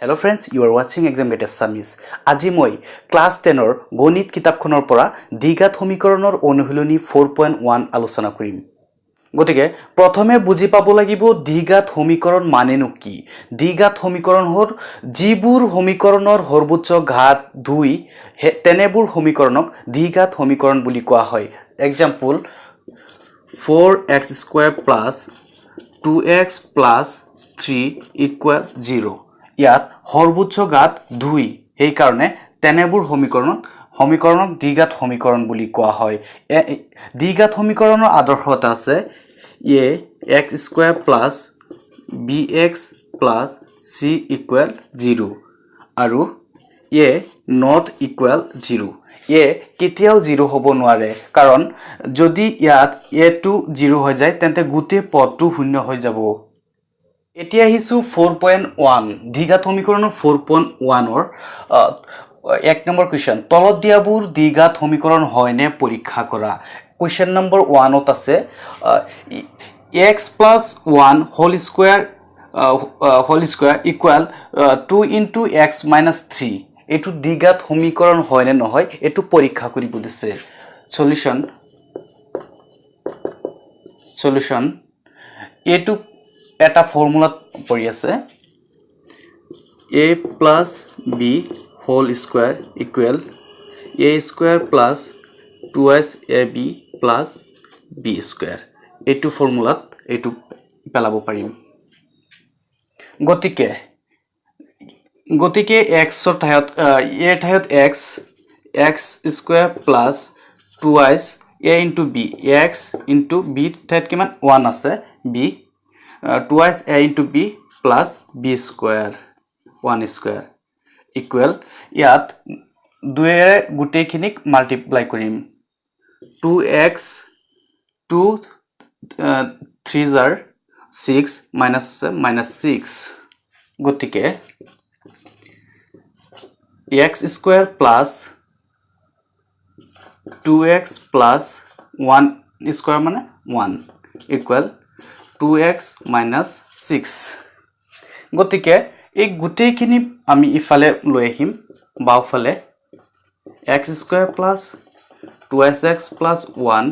Hello friends, you are watching Exam Gate Assamese. আজি মই class 10ৰ গণিত কিতাপখনৰ পৰা দ্বিঘাত সমীকৰণৰ অনুশীলনী 4.1 আলোচনা কৰিম। গতিকে প্ৰথমে বুজি পাব লাগিব দ্বিঘাত সমীকৰণ মানেনো কি। দ্বিঘাত সমীকৰণ হ'ল যিবোৰ সমীকৰণৰ সৰ্বোচ্চ ঘাত দুই, তেনেবোৰ সমীকৰণক দ্বিঘাত সমীকৰণ বুলি কোৱা হয়। Example, 4 x square plus 2 x plus 3 equal 0। ইয়াত সৰ্বোচ্চ ঘাত দুই, সেইকাৰণে তেনেবোৰ সমীকৰণক দ্বিঘাত সমীকৰণ বুলি কোৱা হয়। দ্বিঘাত সমীকৰণৰ আদৰ্শ এটা আছে, a x square plus b x plus c equal 0 আৰু a not equal 0। A কেতিয়াও জিৰ' হ'ব নোৱাৰে, কাৰণ যদি ইয়াত এটো জিৰ' হৈ যায়, তেন্তে গোটেই পদটো শূন্য হৈ যাব। এতিয়া আহিছোঁ 4.1, দ্বিঘাত সমীকৰণৰ 4.1ৰ 1 নম্বৰ কুৱেশ্যন। তলত দিয়াবোৰ দ্বিঘাত সমীকৰণ হয়নে পৰীক্ষা কৰা। কুৱেশ্যন নম্বৰ 1ত আছে x plus 1 whole square equal 2 into x minus 3। এইটো দ্বিঘাত সমীকৰণ হয়নে নহয়, এইটো পৰীক্ষা কৰিব দিছে। চলিউশ্যন, এইটো এটা ফৰ্মুলাত পৰি আছে, a plus b whole square equal a square plus 2a b plus b square। এইটো ফৰ্মুলাত এইটো পেলাব পাৰিম। গতিকে এক্সৰ ঠাইত, এৰ ঠাইত x, x square plus 2a into b, x into b ঠাইত কিমান? ওৱান আছে, b, 2a into b plus b square, 1 square equal। ইয়াত দুয়েৰে গোটেইখিনিক মাল্টিপ্লাই কৰিম। 2 x, 2 3 are 6, minus আছে, মাইনাছ ছিক্স। গতিকে x square plus 2 x plus 1 square মানে 1 equal 2 x minus 6। গতিকে এই গোটেইখিনি আমি ইফালে লৈ আহিম, বাওঁফালে x square plus 2 x plus 1।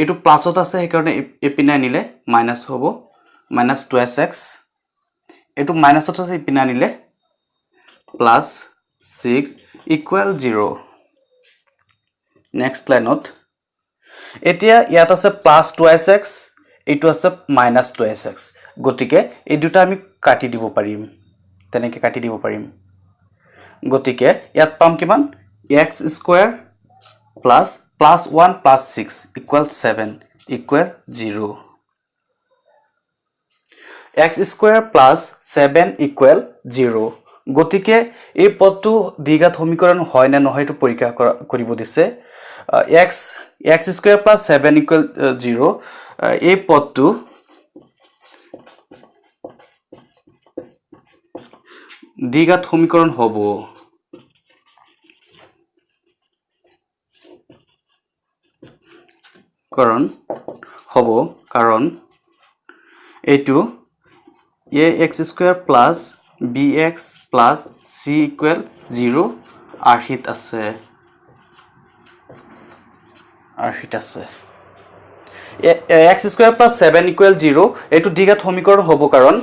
এইটো প্লাছত আছে, সেইকাৰণে এইপিনে আনিলে মাইনাছ হ'ব, মাইনাছ টু এছ এক্স। এইটো মাইনাছত আছে, ইপিনে আনিলে plus six equal zero'. Next লাইনত এতিয়া ইয়াত আছে প্লাছ টু এছ এক্স, এইটো আছে মাইনাছ টু এছ এক্স। গতিকে এই দুটা আমি কাটি দিব পাৰিম, তেনেকৈ কাটি দিব পাৰিম। গতিকে ইয়াত পাম কিমান? X square plus plus 1 plus 6 equal 7 equal 0। X square plus 7 equal 0। গতিকে এই পদটো দ্বিঘাত সমীকৰণ হয় নে নহয়, এইটো পৰীক্ষা কৰিব দিছে। X square plus 7 equal 0, এই পদটো দ্বিঘাত সমীকৰণ হ'ব। কাৰণ হ'ব, কাৰণ এইটো a x square plus b x plus c equal 0 আৰ্হিত আছে, আৰ্হিত আছে। X square plus 7 equal 0, এইটো দ্বিঘাত সমীকৰণ হ'ব, কাৰণ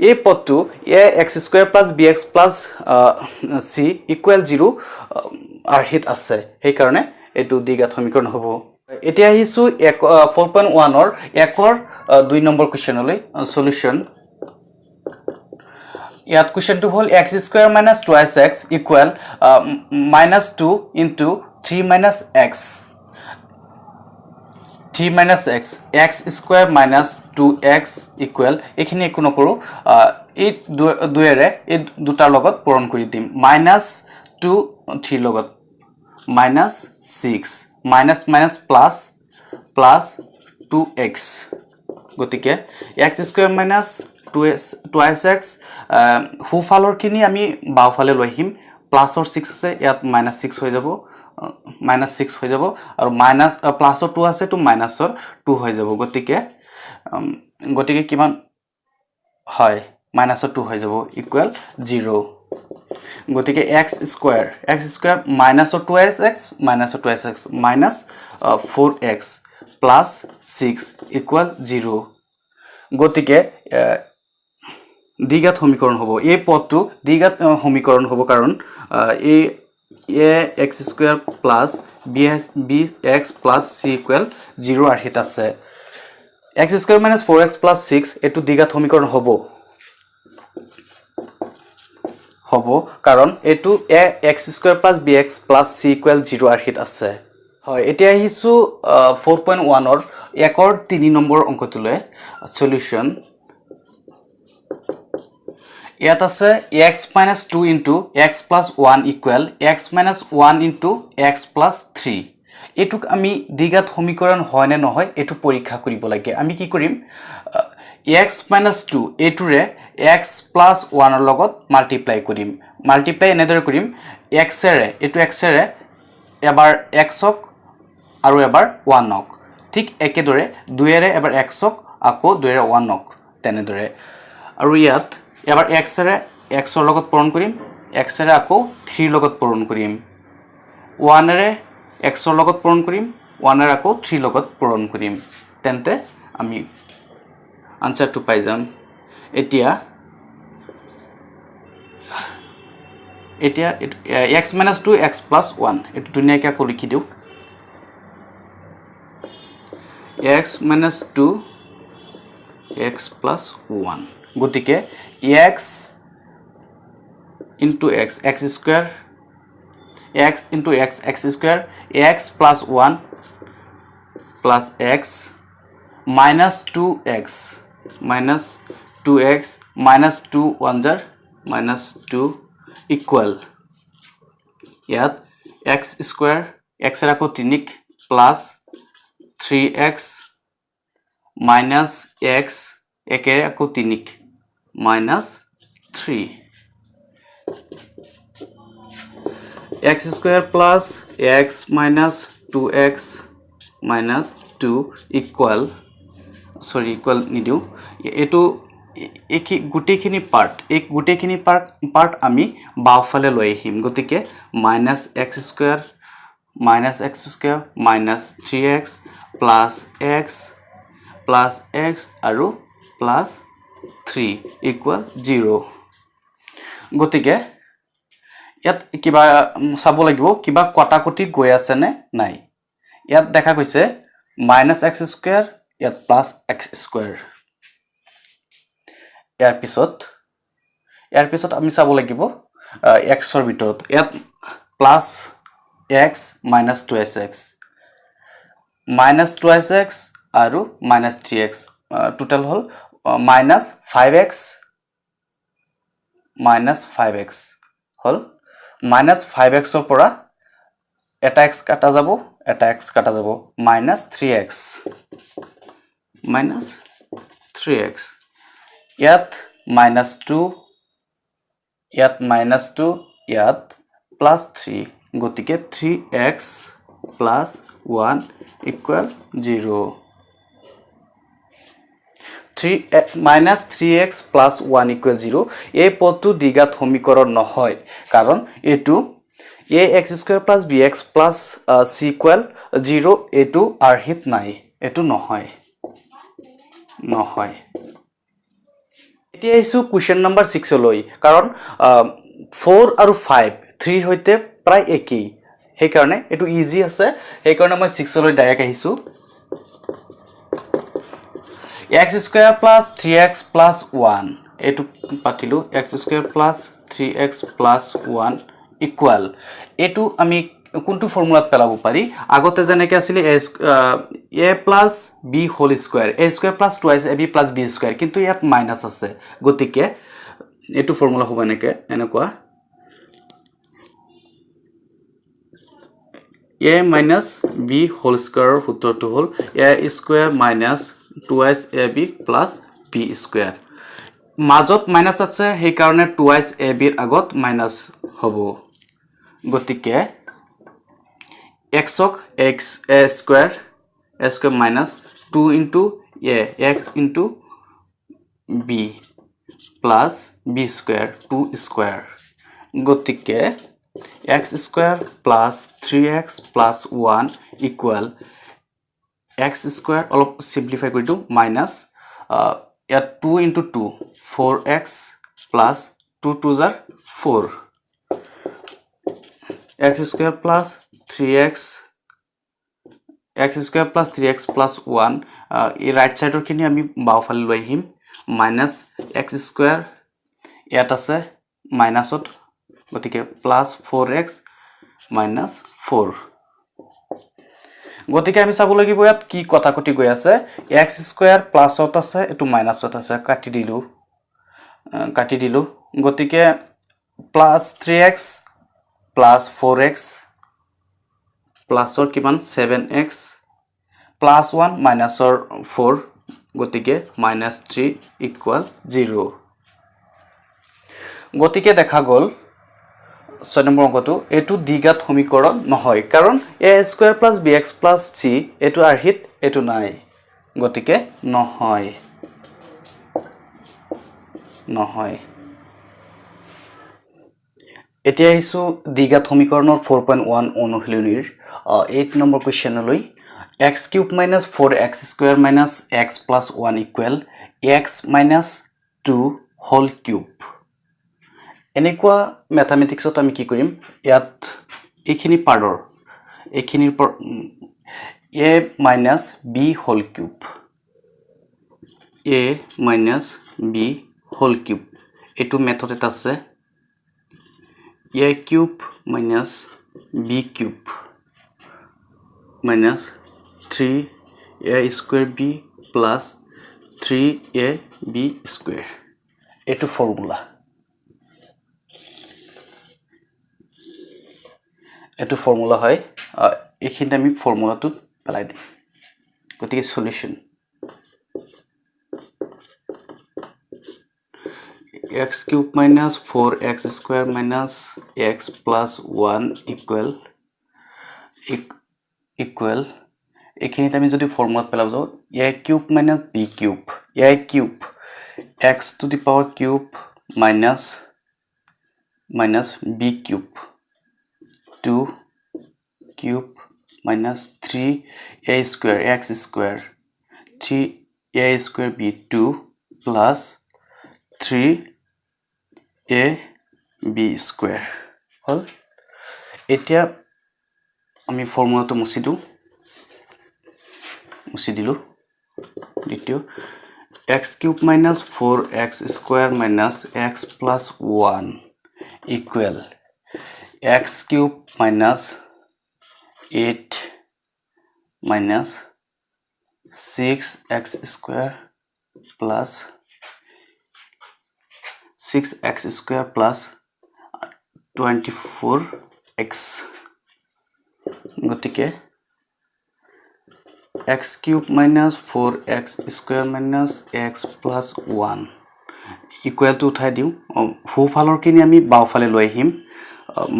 এই পদটো a x square plus b x plus c equal 0 আৰ্হিত আছে, সেইকাৰণে এইটো দ্বিঘাত সমীকৰণ হ'ব। এতিয়া আহিছোঁ 4.1ৰ 1ৰ 2 নম্বৰ কুৱেশ্যনলৈ। চলিউশ্যন, ইয়াত কুৱেশ্যনটো হ'ল x square minus 2x equal minus 2 into 3 minus x, 3 minus x, x square minus 2 x equal। এইখিনি একো নকৰোঁ, এই দুয়েৰে এই দুটাৰ লগত পূৰণ কৰি দিম। মাইনাছ টু থ্ৰীৰ লগত minus 6, minus minus plus, plus 2 x। গতিকে x square minus 2x, সোঁফালৰখিনি আমি বাওঁফালে লৈ আহিম। প্লাছৰ ছিক্স আছে, ইয়াত মাইনাছ ছিক্স হৈ যাব, মাইনাছ ছিক্স হৈ যাব আৰু মাইনাছ প্লাছৰ টু আছে, টু মাইনাছৰ টু হৈ যাব। গতিকে কিমান হয়? মাইনাছৰ টু হৈ যাব, ইকুৱেল জিৰ'। গতিকে এক্স স্কুৱেৰ, এক্স স্কুৱেৰ মাইনাছৰ টু এছ এক্স, মাইনাছৰ two x, minus four x plus six equal zero। গতিকে দ্বিঘাত সমীকৰণ হ'ব। এই পদটো দ্বিঘাত সমীকৰণ হ'ব, কাৰণ এই a x square plus b x plus c equal zero আৰ্হিত আছে। X square minus four x plus six, এইটো দ্বিঘাত সমীকৰণ হ'ব, কাৰণ এইটো a x square plus b x plus c equal zero আৰ্হিত আছে। হয়, এতিয়া আহিছোঁ 4.1ৰ 1ৰ 3 নম্বৰ অংকটোলৈ। চলিউশ্যন। ইয়াত আছে x minus two into x plus one equal x minus one into x plus three। এইটোক আমি দ্বিঘাত সমীকৰণ হয় নে নহয়, এইটো পৰীক্ষা কৰিব লাগে। আমি কি কৰিম? এক্স মাইনাছ টু, এইটোৰে এক্স প্লাছ ওৱানৰ লগত মাল্টিপ্লাই কৰিম। মাল্টিপ্লাই এনেদৰে কৰিম, এক্সেৰে, এইটো এক্সেৰে এবাৰ এক্সক আৰু এবাৰ ওৱানক, ঠিক একেদৰে দুয়েৰে এবাৰ এক্সক, আকৌ দুয়েৰে ওৱানক, তেনেদৰে। আৰু ইয়াত এবাৰ এক্সেৰে এক্সৰ লগত পূৰণ কৰিম, এক্সেৰে আকৌ থ্ৰীৰ লগত পূৰণ কৰিম, ওৱানেৰে এক্সৰ লগত পূৰণ কৰিম, ওৱানেৰে আকৌ থ্ৰীৰ লগত পূৰণ কৰিম। তেন্তে আমি আনচাৰটো পাই যাম। এতিয়া x minus two x plus one, এইটো ধুনীয়াকৈ আকৌ লিখি দিওঁ, x minus two x plus one। গতিকে x into x, x square, x into x, x square, x plus one plus x minus two x, minus two x minus two one jar minus two equal ইয়াত x square, এক্সৰ আকৌ তিনিক plus three x minus x, একেৰে আকৌ তিনিক minus three, x square plus x minus two x minus two equal, sorry, equal নিদিওঁ। এইটো এই গোটেইখিনি part, এই গোটেইখিনি পাৰ্ট আমি বাওঁফালে লৈ আহিম। গতিকে minus x square, minus x square minus three x plus x, plus x আৰু প্লাছ থ্ৰী ইকুৱেল জিৰ'। গতিকে ইয়াত কিবা চাব লাগিব, কিবা কটাকটি গৈ আছেনে নাই। ইয়াত দেখা গৈছে মাইনাছ এক্স স্কুৱেৰ, ইয়াত প্লাছ এক্স স্কুৱেৰ। ইয়াৰ পিছত আমি চাব লাগিব এক্সৰ ভিতৰত ইয়াত plus x minus two s x, minus two s x আৰু মাইনাছ থ্ৰী এক্স, টোটেল হ'ল minus five x, minus five x হ'ল। মাইনাছ ফাইভ এক্সৰ পৰা এটা এক্স কাটা যাব, এটা এক্স কাটা যাব, minus three x, minus three x। ইয়াত মাইনাছ টু, ইয়াত মাইনাছ টু, ইয়াত প্লাছ থ্ৰী। গতিকে three x plus one equal zero। Three minus three x plus one equal zero, এই পদটো দ্বিঘাত সমীকৰণ নহয়, কাৰণ এইটো a x square plus b x plus c equal zero, এইটো আৰ্হিত নাই, এইটো নহয় নহয়। এতিয়া আহিছোঁ কুৱেশ্যন নম্বৰ ছিক্সলৈ, কাৰণ ফ'ৰ আৰু ফাইভ থ্ৰীৰ সৈতে প্ৰায় একেই, সেইকাৰণে এইটো ইজি আছে। সেইকাৰণে মই ছিক্সলৈ ডাইৰেক্ট আহিছোঁ। X square plus three x plus one, এইটো পাতিলোঁ, x square plus three x plus one equal, এইটো আমি কোনটো ফৰ্মুলাত পেলাব পাৰি? আগতে যেনেকৈ আছিলে a plus b whole square, a square plus twice a b plus b square। কিন্তু ইয়াত মাইনাছ আছে, গতিকে এইটো ফৰ্মুলা হ'ব এনেকুৱা, এ মাইনাছ বি হোল স্কুৱেৰৰ সূত্ৰটো হ'ল a square minus twice a b plus b square। মাজত মাইনাছ আছে, সেইকাৰণে টুৱাইছ এ বিৰ আগত মাইনাছ হ'ব। গতিকে এক্সক x, a square, a square minus two into a x into b plus b square, two square। গতিকে x square plus three x plus one equal x square, অলপ simplify কৰি দিওঁ, মাইনাছ ইয়াত two into two, four x plus two twos are four, x square plus three x, x square plus three x plus one। এই right ছাইডৰখিনি আমি বাওঁফালে লৈ আহিম। Minus x square ইয়াত আছে মাইনাছত, গতিকে plus four x minus four। গতিকে আমি চাব লাগিব ইয়াত কি কটাকটি গৈ আছে। এক্স স্কুৱেৰ প্লাছত আছে, এইটো মাইনাছত আছে, কাটি দিলোঁ, কাটি দিলোঁ। গতিকে plus three x plus four x প্লাছৰ কিমান? ছেভেন এক্স প্লাছ ওৱান মাইনাছৰ ফ'ৰ, গতিকে মাইনাছ থ্ৰী ইকুৱেল জিৰ'। গতিকে দেখা গ'ল 6 নম্বৰ অংকটো এইটো দ্বিঘাত সমীকৰণ নহয়, কাৰণ a square plus b x plus c এইটো আৰ্হিত এইটো নাই। গতিকে নহয়, নহয়। এতিয়া আহিছোঁ দ্বিঘাত সমীকৰণৰ 4.1 অনুশীলনীৰ 8 number কুৱেশ্যনলৈ। X cube minus four x square minus x plus one equal x minus two whole cube। এনেকুৱা মেথামেটিক্সত আমি কি কৰিম? ইয়াত এইখিনি পাৰ্টৰ এইখিনিৰ পৰা a minus b whole cube, a minus b whole cube, এইটো মেথড এটা আছে। A cube minus b cube minus three a square b plus three a b square, এইটো ফৰ্মুলা। এইটো ফৰ্মুলা হয়। এইখিনিতে আমি ফৰ্মুলাটোত পেলাই দিম। গতিকে solution x cube minus four x square minus x plus one equal, এইখিনিত আমি যদি ফৰ্মুলাত পেলাব যাওঁ, a cube minus b cube, a cube x to the power cube minus b cube two cube minus three a square x square, three a square b two plus three a b square হ'ল। এতিয়া আমি ফৰ্মুলাটো মুচি দিওঁ, মুচি দিলোঁ। দ্বিতীয়, x cube minus four x square minus x plus one equal x cube minus eight minus six x square plus six x square plus 24 x। গতিকে x cube minus four x square minus x plus one ইকুৱেলটো উঠাই দিওঁ। সোঁফালৰখিনি আমি বাওঁফালে লৈ আহিম,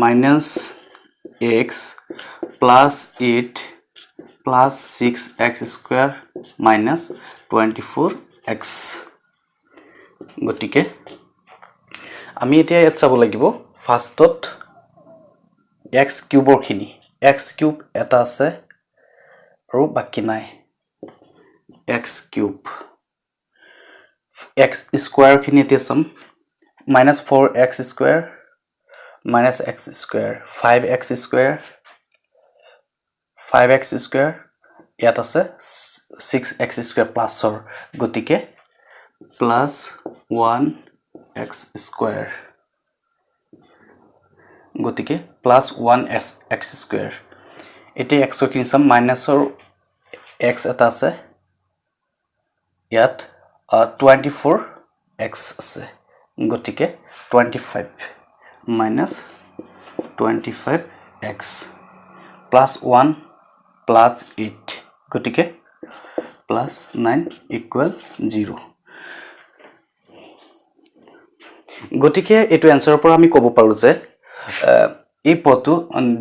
minus x plus eight plus six x square minus 24 x। গতিকে আমি এতিয়া ইয়াত চাব লাগিব, ফাৰ্ষ্টত এক্স কিউবৰখিনি, এক্স কিউব এটা আছে আৰু বাকী নাই। এক্স কিউব, এক্স স্কুৱেৰখিনি এতিয়া চাম, minus four x square minus x square, five x square, five x square, ইয়াত আছে ছিক্স এক্স স্কুৱেৰ প্লাছৰ, গতিকে প্লাছ ওৱান এক্স স্কুৱেৰ, গতিকে plus one s x square। এতিয়া এক্সৰখিনি চাম, মাইনাছৰ এক্স এটা আছে, ইয়াত 24 এক্স আছে, গতিকে 25 minus 25 x plus one plus eight, গতিকে প্লাছ নাইন ইকুৱেল জিৰ'। গতিকে এইটো এনচাৰৰ পৰা আমি ক'ব পাৰোঁ যে এই পদটো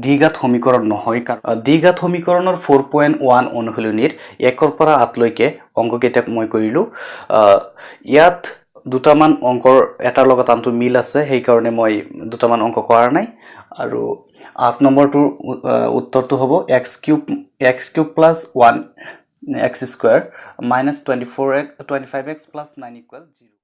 দ্বিঘাত সমীকৰণ নহয়। কাৰণ দ্বিঘাত সমীকৰণৰ 4.1 অনুশীলনীৰ 1ৰ পৰা 8লৈকে অংককেইটাক মই কৰিলোঁ। ইয়াত দুটামান অংকৰ এটাৰ লগত আনটো মিল আছে, সেইকাৰণে মই দুটামান অংক কৰা নাই। আৰু 8 নম্বৰটোৰ উত্তৰটো হ'ব x cube plus one x square minus 24 x 25 x plus 9 equal 0।